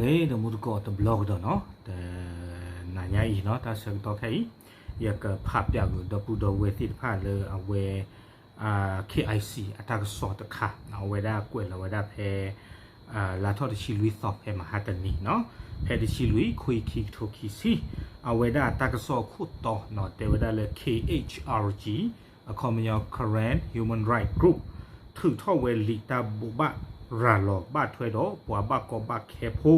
ဂ့ၤ တမူတကိးတဘျီကဒီးနီၤ, တနၤညါအံၤနီၤ တၢ်ဆၢကတီၢ်ခဲအံၤ ယကဖးပျးကွံာ်ဒီပုၢ်ဒီဝဲၢ်သ့ၣ်တဖၣ်လၢအဝဲ KIC အတၢ်ကစီၣ်တခါ အဝဲဒၣ်ကွဲးလီၤဝဲဒၣ်ဖဲ လါထီၣ်တဆံလွံၢ်သီဖဲမဟါတနံၤနီၤ, ဖဲတဆံလွံၢ် ခွံ ခံကထိခံဆံ, အဝဲဒၣ်တၢ်ကစီၣ်အခိၣ်တီနီၤ တဲဝဲဒၣ်လၢ KHRG အခီပညီ Karen Human Rights Group ထုးထီၣ်ဝဲလံာ်တၢ်ဘိးဘၣ်ရၤလီၤ ဘၣ်ထွဲဒီးပှၤဘၣ်ကီဘၣ်ခဲဖိ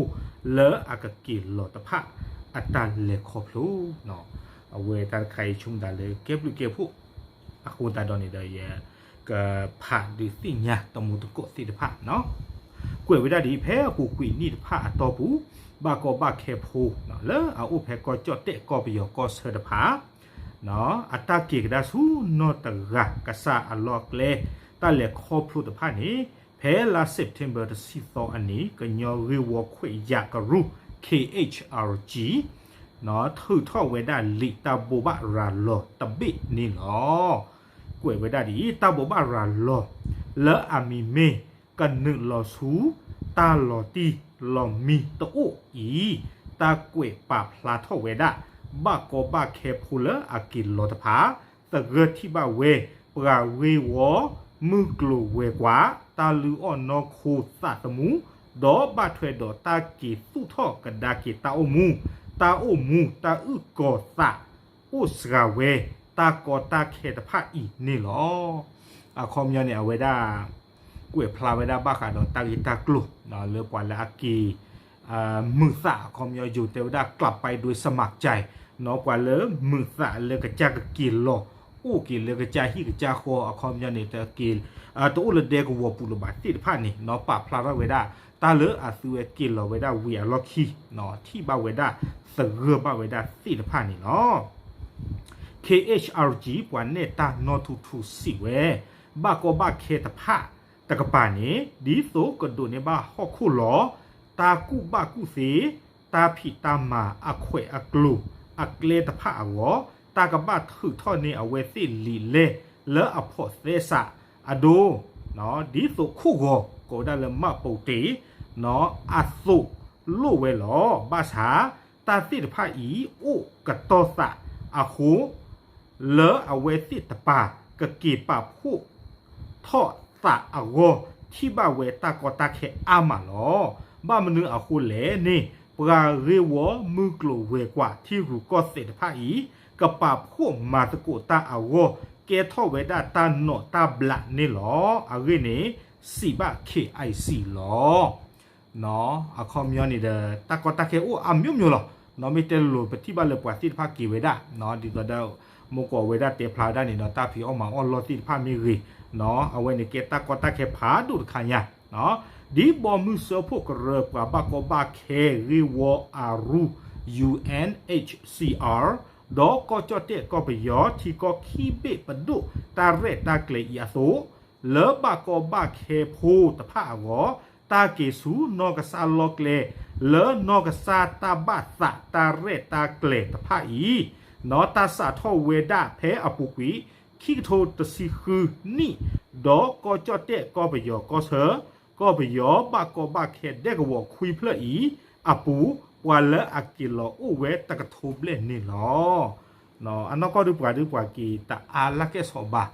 လၢအကက့ၤလီၤတဖၣ်အတၢ်လဲၤခီဖျိ အဝဲတၢ်တခါအံၤ ဆိကမိၣ်သးလၢကဲဘျုးကဲဖှိၣ် အဃိသတးဒီးန့ၣ်ဒီး ယကဖးဒုးသ့ၣ်ညါတမူတကိးသ့ၣ်တဖၣ်နီၤ, ကွဲးဝဲဒၣ်ဒ်အံၤ ဖဲအပူၤကွံာ်နံၣ်တဖၣ်အတီၢ်ပူၤ ဘၣ်ကီဘၣ်ခဲဖိ လၢအအိၣ်ဖဲကီၢ်ကၠီၣ်တဲၣ်ကီၢ်ပယီၤကီၢ်ဆၢတဖၣ် အတၢ်က့ၤကဒါဆူနီၢ်တဂၤကစၢ်အလီၢ်အကျဲ တၢ်လဲၤခီဖျိတဖၣ်န့ၣ် ဖဲလါ September တဆံသီအနံၤ ကညီဂ့ၢ်ဝီခွဲးယာ်ကရူၢ် KHRG ထုးထီၣ်ဝဲဒၣ်လံာ်တၢ်ဘိးဘၣ်ရၤလီၤတဘ့ၣ်န့ၣ်လီၤ. ကွဲးဝဲဒၣ်ဒ်အံၤ တၢ်ဘိးဘၣ်ရၤလီၤ လၢအမံၤမ့ၢ် ကနုာ်လီၤဆူ တၢ်လီၤတံၢ်လီၤမံတအိၣ်အံၤ တၢ်ကွဲးပာ်ဖျါထီၣ်ဝဲဒၣ် ဘၣ်ကီဘၣ်ခဲဖိလၢအက့ၤလီၤတဖၣ် သဂၢၢ်ထံၣ်ဘၣ်ဝဲ ပှၤဂ့ၢ်ဝီ မုၢ်ကျိၤဝဲၤကွာ် တၢ်လုၢ်အီၣ်နီၢ်ခိသးသမူ ဒီးဘၣ်ထွဲဒီးတၢ်က့ၤသူၣ်ထီၣ်ကဒါက့ၤတၢ်အိၣ်မူ တၢ်အိၣ်မူ တၢ်အုၣ်ကီၤသး အိၣ်စှၤဝဲ တၢ်ကီတၢ်ခဲတဖၣ်အံၤန့ၣ်လီၤ. အခီပညီန့ၣ် အဝဲဒၣ် ကွဲးဖျါဝဲဒၣ်ဘၣ်ဃးဒီးတၢ်ဂ့ၢ်တၢ်ကျိၤ လၢပှၤလၢအက့ၤ မုာ်သး အခီပညီ ယိၤတဲဝဲဒၣ် กลับไปด้วยสมัครใจ နီၤ ပှၤလၢမုာ်သးလၢကစၢ်ကက့ၤလီၤ အိၣ်က့ၤလၢကစၢ်ဟံၣ်ကစၢ်ဃီ အခီပညီန့ၣ် တက့ၤ တအိၣ်လၢဒဲကဝီၤပူၤလၢၤဘၣ်သ့ၣ်တဖၣ်န့ၣ်နီၤ ပာ်ဖျါထီၣ်ဝဲဒၣ် တၢ်လၢအသုဝဲက့ၤလီၤဝဲဒၣ်ဝံၤအလီၢ်ခံ ထံၣ်ဘၣ်ဝဲဒၣ် သဂၢၢ်ဘၣ်ဝဲဒၣ်သ့ၣ်တဖၣ်န့ၣ်လီၤ. KHRG ပှၤနဲၣ်တၢ်နီၢ်ထူထူစံးဝဲ ဘၣ်ကီဘၣ်ခဲတဖၣ်တကပၤန့ၣ် ဒ်သိးကဒိးန့ၢ်ဘၣ်ဟီၣ်ခိၣ်လီၤ တၢ်ကူၣ်ဘၣ်ကူၣ်သ့ တၢ်ဖံးတၢ်မၤအခွဲးအကျိၤ အကျဲတဖၣ်အဂီၢ် တၢ်ကဘၣ်ထုးထီၣ်န့ၢ်အဝဲသ့ၣ်လံာ်လဲၢ်လၢအဖိးသဲစးအဒိ ဒ်သိးခိၣ်ဂီၤ ကိးဝဲဒၣ်လၢ မှတ်ပုံတင် အသိးလိၣ်ဝဲလီၤ. ဘၣ်ဆၣ် တၢ်သ့ၣ်တဖၣ်အံၤ အိၣ်ကတီၤသးအဃိ လၢအဝဲသ့ၣ်တပၤ ကက့ၤပာ်ဖှိၣ်ထီၣ်သးအဂီၢ် ထံၣ်ဘၣ်ဝဲတၢ်ကီတၢ်ခဲအါမးလီၤ. ဘၣ်မနုၤအဃိလဲၣ်န့ၣ် ပှၤဂ့ၢ်ဝီမုၢ်ကျိၤဝဲၤကွာ်ထံရူၢ်ကီၢ်သဲးတဖၣ်အံၤ ကပာ်ဖှိၣ်မၤသကိးတၢ်အဂီၢ် ကဲထီၣ်ဝဲဒၣ်တၢ်နီၣ်တၢ်ဘျးန့ၣ်လီၤ. အဂ့ၢ်န့ၣ် စံးဘၣ် KIC လီၤ. အခီပညီန့ၣ်ဒီး တၢ်ကီတၢ်ခဲအိၣ်အမျိုးမျိုးလီၤ. နီၢ်မ့ၢ်တဲလိၤ ပထံၣ်ဘၣ်လၢပှၤသ့ၣ်တဖၣ်က့ၤဝဲဒၣ် ဒ်သိးဒီး မိၢ်ကီးဝဲဒၣ်တဲဖျါဝဲဒၣ်န့ၣ်ဒီး တၢ်ဖံးအီၣ်မၤအီၣ်လီၢ်သ့ၣ်တဖၣ်မ့ၢ်ဂ့ၤ အဝဲန့ၣ်ကဲတၢ်ကီတၢ်ခဲဖးဒိၣ်တခါညါ ဒ်ဘီမုၢ်စၢဖှိၣ်ကရၢ ပှၤဘၣ်ကီဘၣ်ခဲဂ့ၢ်ဝီအရူ UNHCR ဒီးကီၢ်ကၠီၣ်တဲၣ်ကီၢ်ပယီၤ ထံကီၢ်ခံဘ့ၣ်ပဒိၣ်တၢ်ရဲၣ်တၢ်ကျဲၤအံၤအသိး လၢဘၣ်ကီဘၣ်ခဲဖိတဖၣ်အဂီၢ် တၢ်က့ၤဆူနီၢ်ကစၢ်လီၢ်ကျဲ လၢနီၢ်ကစၢ်တၢ်ဘၣ်သးတၢ်ရဲၣ်တၢ်ကျဲၤတဖၣ်အံၤ နီၢ်တၢ်စးထီၣ်ဝဲဒၣ်ဖဲအပူၤကွံာ် ခံကထိတဆံဃုနံၣ် ဒီးကီၢ်ကၠီၣ်တဲၣ်ကီၢ်ပယီၤကီၢ်ဆၢ ကီၢ်ပယီၤဘၣ်ကီဘၣ်ခဲဒဲကဝီၤခွံဖျၢၣ်အံၤအပူၤ ပှၤလၢအက့ၤလီၤအိၣ်ဝဲတကထိဘျဲၣ်န့ၣ်လီၤ. အနီၢ်ကီၢ်ဒုးပှၤဒုးပှၤက့ၤတအါလၢ်ကဲၣ်ဆိးဘၣ်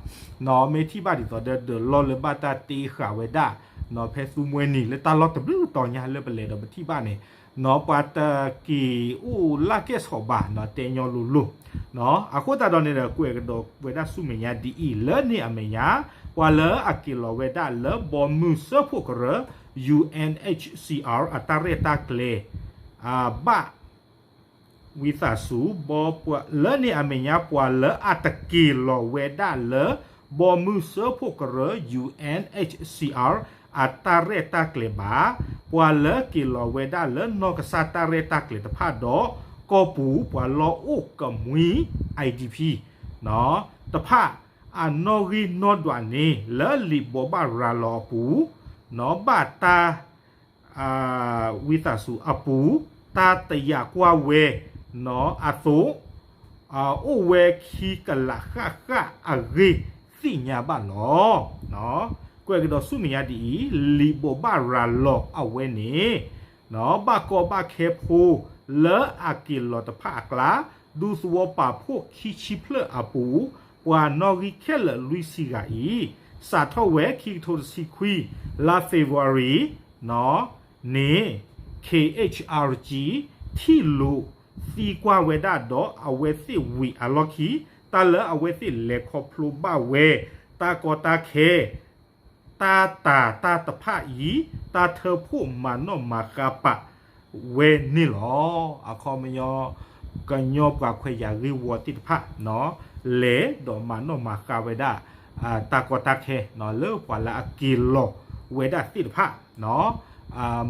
နီၢ်မ့ၢ်ထံၣ်ဘၣ်ဒ်သိးဒီး ဒၢးလီၢ်လၢဘၣ်တၢ်တ့ဃာ်ဝဲဒၣ် နီၢ်ဖဲသူမှဲနံၤ လၢတၢ်လီၢ်တဘျုးတီၤညါလၢပလဲၤဒီးပထံၣ်ဘၣ်န့ၣ် နီၢ်ပှၤတက့ၤအိၣ်လၢ်ကဲၣ်ဆိးဘၣ် နီၢ်တဲညီလိၤလိၤ အဃိသတးဒီးန့ၣ်ဒီး ကွဲးကဒီးဝဲဒၣ်ဆူမဲာ်ညါဒ်အံၤ လၢန့ၣ်အမဲာ်ညါ ပှၤလၢအက့ၤလီၤဝဲဒၣ်လၢဘီမုၢ်စၢဖှိၣ်ကရၢ UNHCR အတၢ်ရဲၣ်တၢ်ကျဲၤ ဘၣ် ဝံသးစူၤ လၢန့ၣ်အမဲာ်ညါ ပှၤလၢအတက့ၤလီၤဝဲဒၣ်လၢ ဘီမုၢ်စၢဖှိၣ်ကရၢ UNHCR အတၢ်ရဲၣ်တၢ်ကျဲၤဘၣ်, ပှၤလၢက့ၤလီၤဝဲဒၣ်လၢနီၢ်ကစၢ်တၢ်ရဲၣ်တၢ်ကျဲၤတဖၣ်ဒီး ကီၢ်ပူၤပှၤလီၢ်အိၣ်ကမှံ IDP တဖၣ် အနီၣ်ဂံၢ်နီၣ်ဒွးန့ၣ် လၢလံာ်ဘိးဘၣ်ရၤလီၤအပူၤ ဘၣ်တၢ် ဝံသးစူၤအပူၤ တၢ်တယာ်ကွၢ်ဝဲ နီၢ်အသိး အိၣ်ဝဲခံကလးဃၣ်ဃၣ်အဂ့ၢ်သ့ၣ်ညါဘၣ်လီၤ. ကွဲးကဒီးဆူမဲာ်ညါဒ်အံၤ လံာ်ဘိးဘၣ်ရၤလီၤအဝဲန့ၣ် ဘၣ်ကီဘၣ်ခဲဖိလၢအက့ၤလီၤတဖၣ်အကျါ, ဒူသဝီပာ်ဖှိၣ်ခံဆံဖျၢၣ်အပူၤ, ပှၤနီၣ်ဂံၢ်ခဲလၢာ်လွံၢ်ဆံဂၤအံၤ, စးထီၣ်ဝဲခံကထိတဆံခွံ လါ February န့ၣ် K H R G ထံၣ်လိာ်သံကွၢ်ဝဲဒၣ်ဒီး အဝဲသ့ၣ်ဝံၤအလီၢ်ခံ တၢ်လၢအဝဲသ့ၣ်လဲၤခီဖျိဘၣ်ဝဲ တၢ်ကီတၢ်ခဲ တၢ်တၤတၢ်တဖၣ်အံၤ တၢ်ထၢဖှိၣ်မၤနီၣ်မၤဃါပာ်ဝဲန့ၣ်လီၤ. အခီပညီ ကညီပှၤခွဲးယာ်ဂ့ၢ်ဝီသ့ၣ်တဖၣ် လဲၤဒီးမၤနီၣ်မၤဃါဝဲဒၣ် တၢ်ကီတၢ်ခဲ လၢပှၤလၢအက့ၤလီၤဝဲဒၣ်သ့ၣ်တဖၣ်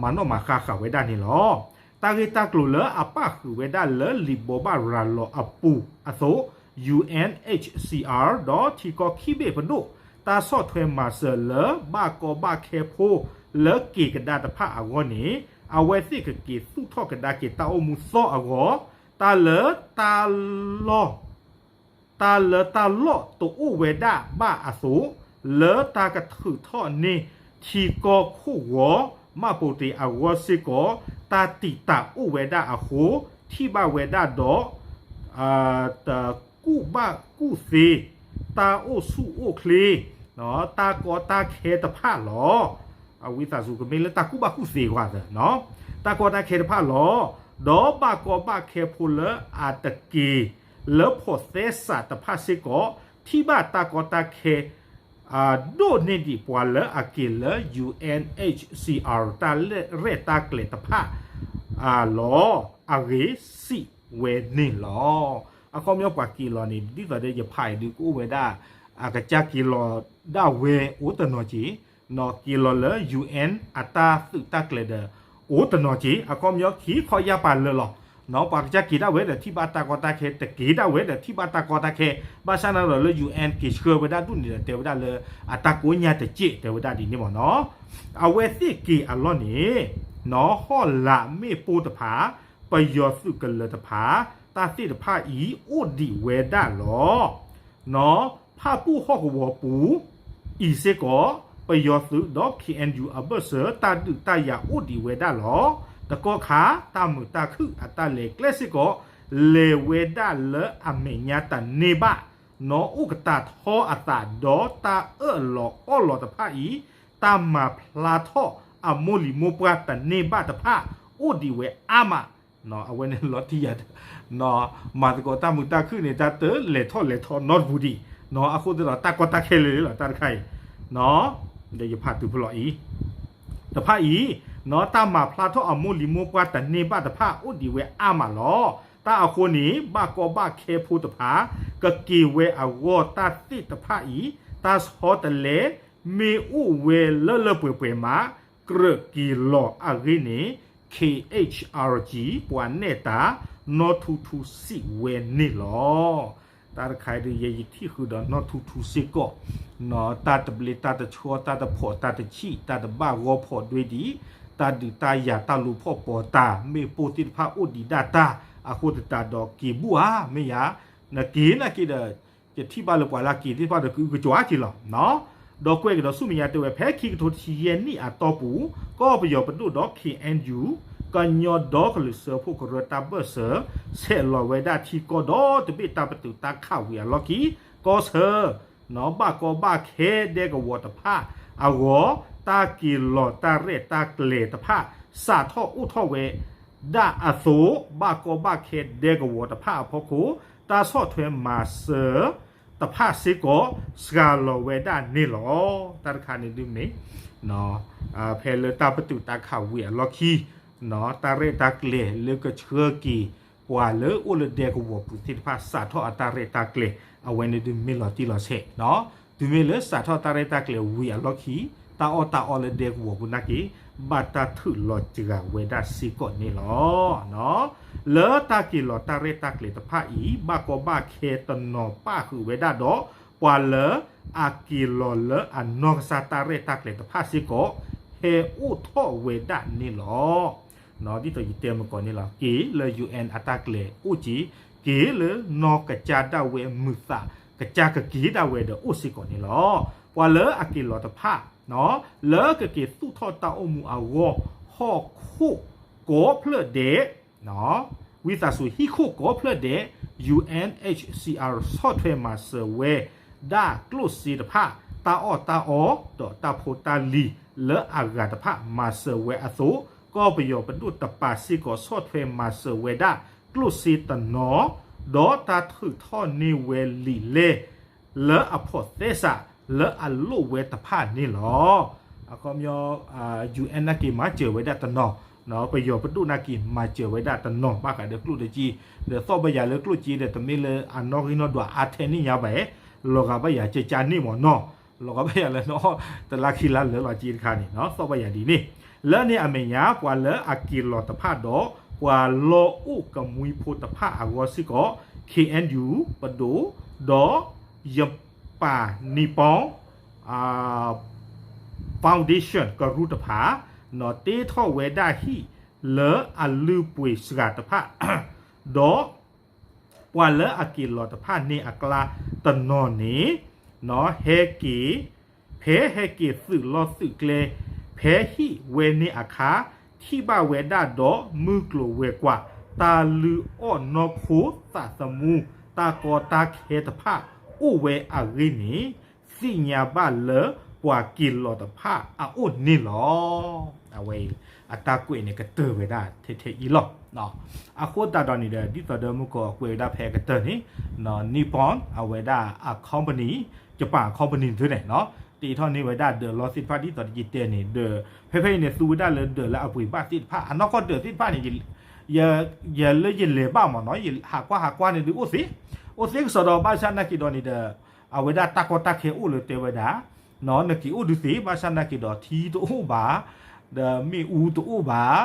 မၤနီၣ်မၤဃါဃာ်ဝဲဒၣ်န့ၣ်လီၤ. တၢ်ဂ့ၢ်တၢ်ကျိၤလၢအပၣ်ဃုာ်ဝဲဒၣ်လၢလံာ်ဘိးဘၣ်ရၤလီၤအပူၤအသိး U N H C R ဒီးထံကီၢ်ခံဘ့ၣ်ပဒိၣ် တၢ်ဆီၣ်ထွဲမၤစၢၤလၢဘၣ်ကီဘၣ်ခဲဖိလၢက့ၤကဒါတဖၣ်အဂီၢ်န့ၣ် အဝဲသ့ၣ်ကက့ၤသူၣ်ထီၣ်ကဒါက့ၤတၢ်အိၣ်မူသီအဂီၢ် တၢ်လၢတၢ်လီၢ် တၢ်လၢတၢ်လီၢ်တအိၣ်ဝဲဒၣ်ဘၣ်အသိး လၢတၢ်ကထုးထီၣ်န့ၢ်ထံကီၢ်ခိၣ်ဂီၤ မှတ်ပုံတင် အဂီၢ်စ့ၢ်ကီး တၢ်တံာ်တာ်အိၣ်ဝဲဒၣ်အဃိ ထံၣ်ဘၣ်ဝဲဒၣ်ဒီး တကူၣ်ဘၣ်ကူၣ်သ့ တၢ်အိၣ်ဆူၣ်အိၣ်ချ့ တၢ်ကီတၢ်ခဲတဖၣ်လီၤ. အဝံသးစူၤကမ့ၢ်လၢတၢ်ကူၣ်ဘၣ်ကူၣ်သ့ကွၢ်သၢ တၢ်ကီတၢ်ခဲတဖၣ်လီၤ. ဒီးဘၣ်ကီဘၣ်ခဲဖိလၢအတက့ၤ လၢဖိးသဲစးတဖၣ်စ့ၢ်ကီး ထံၣ်ဘၣ်တၢ်ကီတၢ်ခဲ ဒိၣ်န့ၢ်ဒံးပှၤလၢအက့ၤလၢ U N H C R တၢ်ရဲၣ်တၢ်ကျဲၤတဖၣ် လီၤ အဂ့ၢ်စံးဝဲန့ၣ်လီၤ. အခီပညီပှၤက့ၤလီၤန့ၣ် ဒ်သိးဒီးယဖးအံၤဒုးကအိၣ်ဝဲဒၣ် အကစၢ်က့ၤလီၤဒၣ်ဝဲအိၣ်တနီၤက့ၤ က့ၤလီၤလၢ U N အတၢ်သုးတၢ်ကျဲၤဒီး အိၣ်တနီၤက့ၤ အခီပညီခံခီယၢ်ပၤလၢာ်လီၤ. ပှၤကစၢ်က့ၤဒၣ်ဝဲဒီးထံၣ်ဘၣ်တၢ်ကီတၢ်ခဲ တက့ၤဒၣ်ဝဲဒီးထံၣ်ဘၣ်တၢ်ကီတၢ်ခဲ ဘၣ်ဆၣ်န့ၣ်ဒီးလၢ U N က့ၤဆှၢဝဲဒၣ်ဒူၣ်န့ၣ်ဒီးတဲဝဲဒၣ်လၢ အတၢ်ကိးညါတစဲးတဲဝဲဒၣ်ဒ်န့ၣ်မ့ၢ်နီၤ. အဝဲသ့ၣ်က့ၤအလီၢ်န့ၣ် နီၤဟီၣ်လာ်မ့ၣ်ပိၢ်တဖၣ် ပယီၤသုးကလၢၤတဖၣ် တၢ်သ့ၣ်တဖၣ်အံၤ အိၣ်ဒံးဝဲဒၣ်လီၤ. နီၤဖၣ်ပူၣ်ဟီၣ်ကဝီၤပူၤအံၤစ့ၢ်ကီး ပယီၤသုးဒီး K N U အဘၢၣ်စၢၤ တၢ်ဒုးတၢ်ယၤအိၣ်ဒံးဝဲဒၣ်လီၤ. တကီၢ်ခါ တၢ်မုာ်တၢ်ခုၣ်အတၢ်လဲၤကျဲစ့ၢ်ကီး လဲၤဝဲဒၣ်လၢအမဲာ်ညါတန့ၢ်ဘၣ် နီၤအိၣ်ကတၢ်ထီအသးဒီးတၢ်အၢၣ်လီၤအီလီၤတဖၣ်အံၤ တၢ်မၤဖျါထီၣ်အမိၢ်လံၤမိၢ်ပှၢ်တန့ၢ်ဘၣ်တဖၣ် အိၣ်ဒံးဝဲအါမး အဝဲန့ၣ်လီၤတံၢ်ယၤ မၤသကိးတၢ်မုာ်တၢ်ခုၣ်န့ၣ် တၢ်တလဲၤထီၣ်လဲၤထီနီတပူၤဒံး အဃိသတးဒီးတၢ်ကီတၢ်ခဲလၢာ်လီၤ တၢ်တခါအံၤ ဒီးယဖးတုၤဖဲလီၤအံၤ တဖၣ်အံၤ နီၤတၢ်မၤဖျါထီၣ်အမိၢ်လံၤမိၢ်ပှၢ်တန့ၢ်ဘၣ်တဖၣ် အိၣ်ဒံးဝဲအါမးလီၤ. တၢ်အဃိန့ၣ် ဘၣ်ကီဘၣ်ခဲဖိတဖၣ် ကက့ၤဝဲအဂီၢ်တၢ်သ့ၣ်တဖၣ်အံၤ တၢ်ဆီတလဲ မ့ၢ်အိၣ်ဝဲလၢလၢပှဲၤပှဲၤမး ကြၢးက့ၤလီၤအဂ့ၢ်န့ၣ် K H R G ပှၤနဲၣ်တၢ် နီၢ်ထူထူစံးဝဲန့ၣ်လီၤ. တၢ်တခါအံၤဒုး ယဲယထံၣ်ဃုာ်ဒီးနီၢ်ထူထူစ့ၢ်ကီး တၢ်တဘျ့တၢ်တဆှီ တၢ်တဖှီၣ်တၢ်တဆံၣ် တၢ်တဘၣ်ဂီၢ်ဖီၣ်ဒွဲဒံး တၢ်ဒုးတၢ်ယၤတၢ်လူၤဖီၣ်ပီၤတၢ် မ့ၣ်ပိၢ်သ့ၣ်တဖၣ်အိၣ်ဒံးဒၣ်တၢ် အဃိသတးဒီးက့ၤဘူၣ်ဧါ မ့ၢ်ယၤ နက့ၤနာ်က့ၤဒီး ယထံၣ်ဘၣ်လၢပှၤလၢက့ၤသ့ၣ်တဖၣ်ဒီးကအုကကွၢ်က့ၤလီၤ ဒီးကွဲးကဒီးဆူမဲာ်ညါတဲဝဲ ဖဲခံကထိတဆံယဲၢ်နံၣ်အတီၢ်ပူၤ ကီၢ်ပယီၤပဒိၣ်ဒီး K N U ကညီဒီကလုာ်စၢဖှိၣ်ကရၢတၢ်ဘၢၣ်စၢၤ ဆဲးလီၤဝဲဒၣ်ထံကီၢ်ဒီတဘ့ၣ်တၢ်ပတုာ်တၢ်ခးဝံၤအလီၢ်ခံ ကီၢ်ဆၢ နီၤဘၣ်ကီဘၣ်ခဲဒဲကဝီၤတဖၣ်အဂီၢ် တၢ်က့ၤလီၤတၢ်ရဲၣ်တၢ်ကျဲၤတဖၣ် စးထီၣ်အိၣ်ထီၣ်ဝဲဒၣ်အသိး ဘၣ်ကီဘၣ်ခဲဒဲကဝီၤတဖၣ်အဖီခိၣ် တၢ်ဆီၣ်ထွဲမၤစၢၤတဖၣ်စ့ၢ်ကီး စှၤလီၤဝဲဒၣ်န့ၣ်လီၤ. တၢ်တခါန့ၣ်ဒုးမ့ၢ် ဖဲလၢတၢ်ပတုာ်တၢ်ခးဝံၤအလီၢ်ခံ တၢ်ရဲၣ်တၢ်ကျဲၤလၢကဆှၢက့ၤပှၤလၢအိၣ်လၢဒဲကဝီၤပူၤသ့ၣ်တဖၣ် စးထီၣ်အတၢ်ရဲၣ်တၢ်ကျဲၤ အဝဲန့ၣ်ဒုးမ့ၢ်လီၤတံၢ်လီၤဆဲး တုၤမ့ၢ်လၢစးထီၣ်တၢ်ရဲၣ်တၢ်ကျဲၤဝံၤအလီၢ်ခံ တၢ်အီၣ်တၢ်အီလၢဒဲကဝီၤပူၤနာ်က့ ဘၣ်တၢ်ထုးလီၤစှၤဝဲဒၣ်စ့ၢ်ကီးန့ၣ်လီၤ. လၢတၢ်က့ၤလီၤတၢ်ရဲၣ်တၢ်ကျဲၤတဖၣ်အံၤ ဘၣ်ကီဘၣ်ခဲတနီၤပၣ်ဃုာ်ဝဲဒၣ်ဒီး ပှၤလၢအက့ၤလီၤလၢအနီၢ်ကစၢ်တၢ်ရဲၣ်တၢ်ကျဲၤတဖၣ်စ့ၢ်ကီး ဟဲအိၣ်ထီၣ်ဝဲဒၣ်န့ၣ်လီၤ. ဒ်သိးယတဲမုၢ်ကီၢ်န့ၣ်လီၤ. က့ၤလၢ U N အတၢ်ကျဲၤအိၣ်က့ၤ, က့ၤလၢနီၢ်ကစၢ်ဒၣ်ဝဲမုာ်သး ကစၢ်ကက့ၤဒၣ်ဝဲဒီးအိၣ်စ့ၢ်ကီးန့ၣ်လီၤ. ပှၤလၢအက့ၤလီၤတဖၣ် လၢကက့ၤသူၣ်ထီၣ်တၢ်အိၣ်မူအဂီၢ် ဟီၣ်ခိၣ် ကိးဖျၢၣ်ဒဲး ဝံသးစူၤ ဟံၣ်ခိၣ်ကိးဖျၢၣ်ဒဲး ယူႇအၣ်ဢၣ်ၶျ်ၡီႇအၣ် ဆီၣ်ထွဲမၤစၢၤဝဲဒၣ်ကျိၣ်စ့တဖၣ် တၢ်အီၣ်တၢ်အီ ဒီးတၢ်ဖိတၢ်လံၤလၢအဂၤတဖၣ် မၤစၢၤဝဲအသိး, ကီၢ်ပယီၤပဒိၣ်တပၤစ့ၢ်ကီး ဆီၣ်ထွဲမၤစၢၤဝဲဒၣ်ကျိၣ်စ့တနီၤ, ဒီးတၢ်ထုးထီၣ်န့ၢ်ဝဲလံာ်လဲၢ် လၢအဖိးသဲစးလၢအလိၣ်ဝဲတဖၣ်န့ၣ်လီၤ. အခီပညီ ယူႇအၣ်နာ်က့ၤမၤစၢၤဝဲဒၣ်တနီၤ, ပယီၤပဒိၣ်နာ်က့ၤမၤစၢၤဝဲဒၣ်တနီၤ ဘၣ်ဃးဒီးကျိၣ်တက့ၢ်, ဒီးသီၣ်ဘၣ်ယၤလၢကျိၣ်စ့ဒီး တမ့ၢ်လၢအနီၣ်ဂံၢ်နီၣ်ဒွးအါထဲန့ၣ်ညါဘၣ်, လီၤဂာ်ဘၣ်ယၤကကါန့ၣ်မ့ၢ်နီၤ, လီၤဂာ်ဘၣ်ယၤလၢနီၣ် တလါခံလါလၢာ်လီၤက့တခါန့ၣ် သီၣ်ဘၣ်ယၤဒ်န့ၣ်, လၢန့ၣ်အမဲာ်ညါ ပှၤလၢအက့ၤလီၤတဖၣ်ဒီး ပှၤလီၢ်အိၣ်ကမှံဖိတဖၣ်အဂီၢ်စ့ၢ်ကီး ခ့ၣ်အဲၣ်ယူၣ် ပဒိၣ် ဒီး ယပၣ် Nippon Foundation ကရူၢ်တဖၣ် တ့ထီၣ်ဝဲဒၣ်ဟံၣ်လၢအလုၢ်ပှ့ၤစှၤတဖၣ် ဒီးပှၤလၢအက့ၤလီၤတဖၣ်န့ၣ်အကျါတနီၤန့ၣ် ဟဲက့ၤ ဖဲဟဲက့ၤသုးလီၢ်သုးကျဲ ဖဲဟံၣ်ဝဲန့ၣ်အခါ ထံၣ်ဘၣ်ဝဲဒၣ်ဒီးမုၢ်ကျိၤဝဲၤကွာ် တၢ်လုၢ်အီၣ်နီၢ်ခိသးသမူ တၢ်ကီတၢ်ခဲတဖၣ်အိၣ်ဝဲအဂ့ၢ်န့ၣ် သ့ၣ်ညါဘၣ်လၢပှၤက့ၤလီၤတဖၣ်အအိၣ်န့ၣ်လီၤ. အဝဲအံၤ အတၢ်ကွဲးန့ၣ်ကတၢၢ်ဝဲဒၣ်ထဲထဲအံၤလီၤ. အဃိသတးဒီးန့ၣ်ဒီး ဒ်သိးဒီးမုၢ်ကီၤကွဲးဝဲဒၣ်ဖဲအကတၢၢ်န့ၣ် Nippon အဝဲဒၣ်အ company ယပၣ် company န့ၣ် တ့ထီၣ်န့ၢ်ဝဲဒၣ်ဒၢးလီသ့ၣ်တဖၣ် ဒ်သိးယတဲန့ၣ် ဒၢး ဖဲဖဲအံၤန့ၣ် သူဝဲဒၣ်လၢဒၢးလၢအပှ့ၤဘၣ်သ့ၣ်တဖၣ် အနီၢ်ကီၢ်ဒၢးသ့ၣ်တဖၣ်န့ၣ် ယလၢယလဲၤဘၣ်မ့ၢ်နီၤ ယဟးကွၢ်ဟးကွၢ်န့ၣ်ဒုးအိၣ်သ့, အိၣ်သ့ကစီဒီး ဘၣ်ဆၣ်နာ်က့ၤဒီးန့ၣ်ဒီး အဝဲဒၣ်တၢ်ကီတၢ်ခဲအိၣ်လၢတဲဝဲဒၣ် နက့ၤအိၣ်ဒုးသ့ ဘၣ်ဆၣ်နာ်က့ၤဒီးထံတအိၣ်ဘၣ်, ဒီးမ့ၣ်အူတအိၣ်ဘၣ်,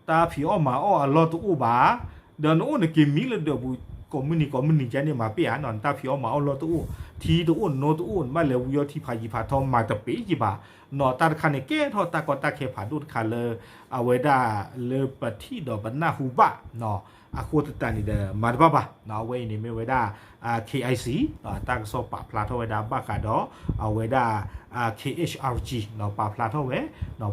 တၢ်ဖံးအီၣ်မၤအီၣ်အလီၢ်တအိၣ်ဘၣ်, ဒီးနအိၣ်နက့ၤမံလၢဒၢးပူၤ ကိးမုၢ်နံၤကိးမုၢ်နံၤကဲန့ၣ် မၤပ့ၢ်ဧါနီၤ နတၢ်ဖံးအီၣ်မၤအီၣ်လီၢ်တအိၣ်, ထံတအိၣ်နိတအိၣ် နဘၣ်လဲၤဝံအီထံဖးယံၤဖးထီမၤတပ့ၢ်ယံၤဘၣ်နီၤ တၢ်တခါန့ၣ် ကဲထီၣ်တၢ်ကီတၢ်ခဲဖးဒိၣ်တခါလၢ အဝဲဒၣ်လၢပထံၣ်ဒီးပနၢ်ဟူဘၣ်နီၤ အဃိသတးန့ၣ်ဒီး မၤတဘၣ်ဘၣ်နီၤ အဝဲအံၤန့ၣ်မ့ၢ်ဝဲဒၣ် KIC တၢ်ကစီၣ်ပာ်ဖျါထီၣ်ဝဲဒၣ်ဘၣ်ဃးဒီး အဝဲဒၣ် KHRG နီၤ ပာ်ဖျါထီၣ်ဝဲ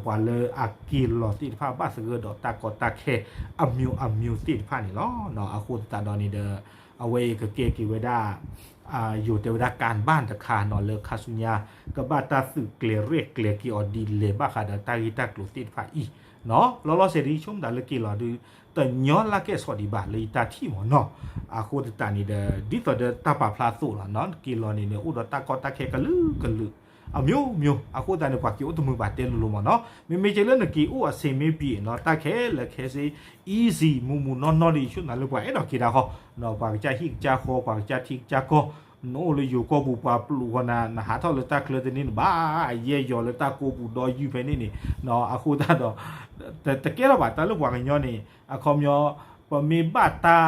ပှၤလၢအက့ၤလီၤသ့ၣ်တဖၣ်ဘၣ်သဂၢၢ်ဒီးတၢ်ကီတၢ်ခဲအမျိုးအမျိုးသ့ၣ်တဖၣ်န့ၣ်လီၤ. အဃိသတးဒီးန့ၣ်ဒီး အဝဲအံၤကကဲက့ၤဝဲဒၣ် ယိၤတဲဝဲဒၣ် ကၣ်ဘၣ်တခါနီၤ လၢခါဆူညါ ကဘၣ်တၢ်သုးကျဲၤရဲၣ်ကျဲၤက့ၤအီၤဒ်လဲၣ်ဘၣ်ဃးဒီးတၢ်ဂ့ၢ်တၢ်ကျိၤသ့ၣ်တဖၣ်အံၤနီၤ လီၤလီၤဆဲးဒ်ဆိကမိၣ်တၢ်လၢက့ၤလီၤဒုး တညီလၢကဲၣ်ဆိးဒံးဘၣ်လၢယတၢ်ထံၣ်မ့ၢ်နီၤ အဃိသတးန့ၣ်ဒီး ဒ်သိးဒီးတၢ်ပာ်ဖျါအသိးလီၤနီၤ က့ၤလီၤန့ၣ်န့ၣ် အိၣ်ဒီးတၢ်ကီတၢ်ခဲကလုာ်ကလုာ် အမျိုးမျိုး အဃိသတးန့ၣ် ပှၤက့ၤအိၣ်တမုာ်ဘၣ်တဲလိၤလိၤမ့ၢ်နီၤ မ့မ့ၢ်က့လၢနက့ၤအိၣ်အဆင်မ့ၢ်ပံၤနီၤ တၢ်ခဲလၢာ်ခဲဆ့ easy မုာ်မုာ်နီၢ်နီၢ်ဒီး ယဆိကမိၣ်လၢပှၤအဲၣ်ဒိးက့ၤတၢ်ဃီ ပှၤကစၢ်ဟံၣ်ကစၢ်ဃီ ပှၤကစၢ်ထံကစၢ်ကီၢ် နအိၣ်လၢယိၤကီၢ်ပူၤ ပှၤပျုးဃီနၤ နဟးထီၣ်လၢတၢ်ချၢတန့ၢ်နဘၣ် အယဲၢ်ယီၤလၢတၢ်ကိးပူၤဒီးယုၢ်ဖဲန့ၣ်န့ၣ် အဃိသတးဒီး တကဲထီၣ်ဘၣ်တၢ်လၢပှၤကညီန့ၣ် အခီပညီ ပမ့ၢ်ဘၣ်တၢ်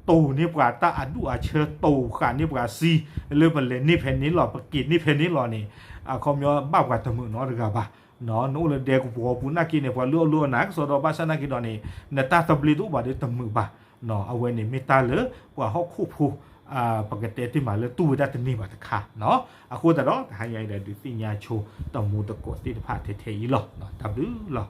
တိာ်န့ၢ်ပှၤတၢ်အဒူၣ်အဆၢ တိာ်ဃာ်န့ၢ်ပှၤစံ လၢပလဲၤန့ၢ်ဖဲန့ၣ်လီၤ ပက့ၤန့ၢ်ဖဲန့ၣ်လီၤန့ၣ် အခီပညီဘၣ်ပှၤတမုာ်နီတဂၤဘၣ် နအိၣ်လၢဒဲကပီၤပူၤနာ်က့န့ၣ် ပှၤလုၢ်အီၣ်လုၢ်အီနၤ ကစီဒီဘၣ်ဆၣ်နာ်က့ဒီးန့ၣ် နတၢ်သဘျ့တအိၣ်ဘၣ်ဒီးတမုာ်ဘၣ် အဝဲန့ၣ်မ့ၢ်တၢ်လၢပှၤဟီၣ်ခိၣ်ဖိ ပကတဲတ့ၢ်မးလၢတူၢ်ဝဲဒၣ်တန့ၢ်ဘၣ်တခါနီၤ အဃိသတးဒီး တဟါညါအံၤဒီး ဒုးသ့ၣ်ညါဆိတမူတကိးသ့ၣ်တဖၣ်ထဲထဲအံၤလီၤ တၢ်ဘျုးလီၤ.